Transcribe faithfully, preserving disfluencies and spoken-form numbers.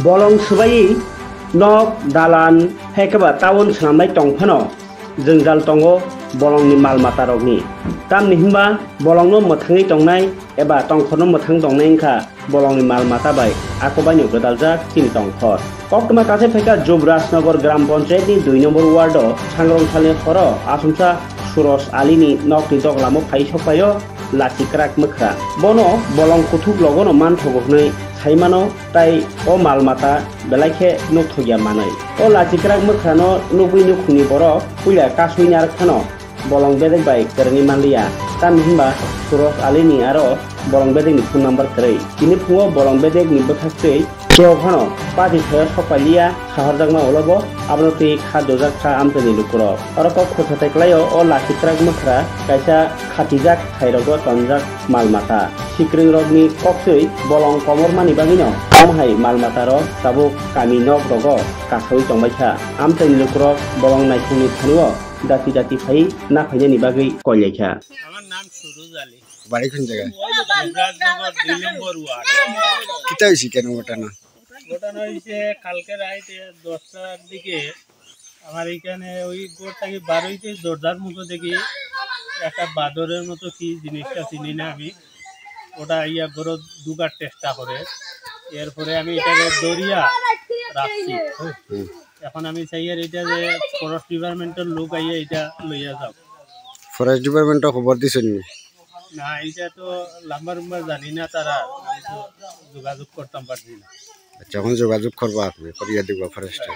Bolong swbaiwi nok, dalan, hai khe ba town swnamnai tong phano jwngjal tongo bolongni mal matarokni. Tamni hwnba bolongno mwthangwi tongnai eba tongkhorno mwthang tongnai wngkha bolongni mal mata bai ako baino gwdaljak chini tongkhor. Koktwma kathai phaikha Jubrajnagar Gram Panchayatni dui number ward o sangrong salni horo asomsa Suraj Alini nokni doglamo phai sokpaio lachi kwrak mwkhra. Bono bolong kuthuk logono manthogo hwnwi saimano, tai o mal mata belai khe nukthokya manwi. O lachi kwrak mwkhrano nugwi nukhungni borok puila kasui narwk phano bolong bedek bai kwrwngwi manliya. Tamni hwnba Suraj Alini aro bolong bedekni phone number kwrwi. Tini phungo bolong bedekni bwkhak twi kebo phano pati thaio sokpailiya sahorjakma ulo bo, abono twi kha dojak kha amchaini lukurok. Oro kok khursa tai kwlaio o lachi kwrak mwkhra kaisa khatijak khairogo tonjak mal mata. Sikwrwng rokni koktwi bolong komor mani bagwino omo hai mal mata rok tabuk kami nok rogo kasawi tongbaikha. Amchaini lukurok bolong naithokni thani o jati jati phai na phainani bagwi koilaikha. আমার নাম সুরজ আলী। বাড়ি কোন জায়গায়? রাজনগর দুই নম্বর ওয়ার্ড। কিতা হয়েছে কেন ঘটনা? ঘটনা হয়েছে কালকে রাইতে দশটার দিকে আমার এখানে ওই ঘর থেকে বারোইতে দরজার মুখে দেখি একটা বাদরের মতো কি জিনিসটা চিনি না আমি, ওটা ইয়া ঘরে ঢুকার চেষ্টা করে। এরপরে আমি এটাকে ধরিয়া রাখছি। হুম। এখন আমি চাই আর এটা যে ফরেস্ট ডিপার্টমেন্টের লোক আইয়া এটা লইয়া যাও। ফরেস্ট ডিপার্টমেন্টে খবর দিছেন নি? না, এটা তো লাম্বা লুম্বা জানি না তারা, আমি তো যোগাযোগ করতাম পারছি না। আচ্ছা, এখন যোগাযোগ করবো আপনি, করিয়া দিব ফরেস্টে।